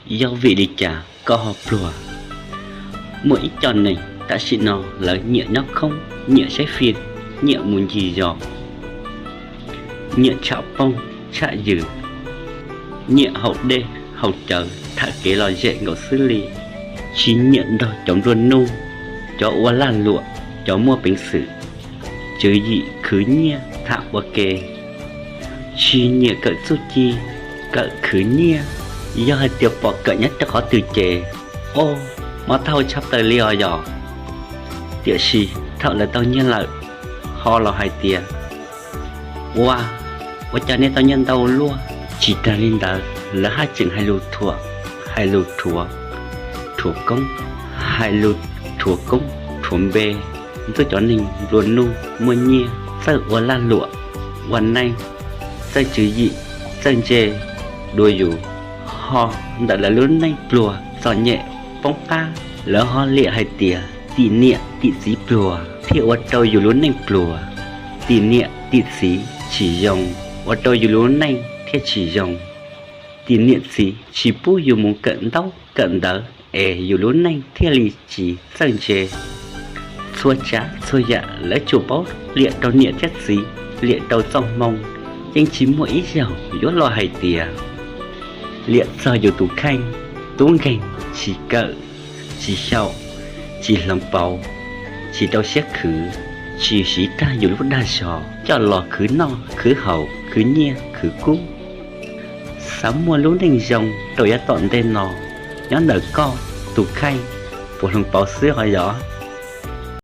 Yog vim li cas koj ho pluag? Muaj ib co neeg tam sim no lawv nyiam nyob khoob, nyiam saib fij, nyiam mus ncig zos, nyiam tsham phooj tsham ywg, nyiam haus dej haus cawv tham kev lom zem nkaus xwb li, tsis nyiam nrog cov nplua nuj, cov ua lag luam, cov muaj peev xwm, tswv yim khwv nyiaj tham ua ke, tsis nyiam kawm txuj ci, kawm khwv nyiaj. Yog hais tias pom kawm nyob rau qhov twg ces, o, mob taub hau tshaj plaws li os yog. Tiam sis thaum lawv tau nyiaj lawm, ho los hais tias, ua, ua cas nej tau nyiaj ntau luaj? Tsis tag li ntawd, lawv haj tseem hais lus thuam, hais lus rhuav, rhuav koob, hais lus rhuav koob rhuav npe, ntxub cov neeg nplua nuj muaj nyiaj, txawj ua lag luam, ua neej, txawj tswv yim, txawj ntse dua yus. Ho ntawm lawv lub neej pluag txom nyem poob qab, lawv ho liam hais tias tim niam tim txiv pluag thiaj ua rau yus lub neej pluag. Tim niam tim txiv tsis zoo ua rau yus lub neej thiaj tsis zoo. Tim niam txiv tsis pub yus mus kawm ntaub kawm ntawv es yus lub neej thiaj li tsis txawj ntse. Txhua tsav txhua yam lawv tsuas paub liam rau niam thiab txiv, liam rau txoj hmoo, yeej tsis muaj ib zaug yuav los hais tias liam txog yus tus kheej. Tub nkeeg tsis kawm, tsis xyaum, tsis hloov pauv, tsis rau siab khwv, tsis siv tag yus lub dag zog coj los khwv noj khwv haus, khwv nyiaj khwv kub. Xav muaj lub neej zoo rau yav tom ntej no, nyob ntawm koj tus kheej puas hloov pauv xwb os yog.